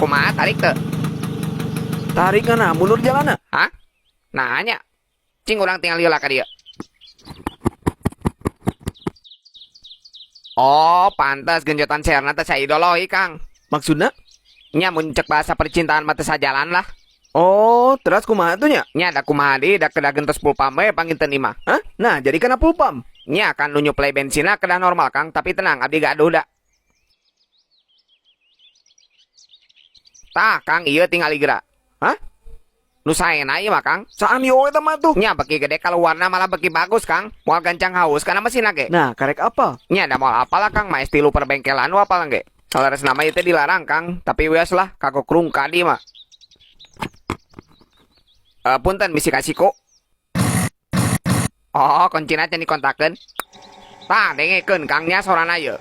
Kumaha, tarik teu? Tarik kana mundur jalanna. Hah? Nah nya. Cing urang tinggal heula ka dieu. Oh, pantes genjotan serna teh saidolohi, Kang. Maksudna? Nya mun cek bahasa percintaan mah teu sajalan lah. Oh, terus kumaha tuh nya? Nya da kumaha deui, da kedah gentos full pump we panginten ieu mah. Hah? Nah, jadi kana full pump. Nya kan nu nyuplai bensinna kedah normal, Kang, tapi tenang abdi gaduh da. Tah, Kang, ieu tingali geura. Hah? Nu saena ieu mah, Kang. Saan yo eta mah tuh? Nya beki gede kaluarna malah beki bagus, Kang. Moal gancang haus kana mesinna ge. Nah, karek apa? Nya da moal apal lah, Kang, maes tilu perbengkelan nu apal ge. Saleresna mah ieu teh dilarang, Kang, tapi wios lah kagokrung ka dieu mah. Punten bisi kasiku. Oh, kuncina can dikontakkeun. Tah, dengekeun Kang nya sorana ieu.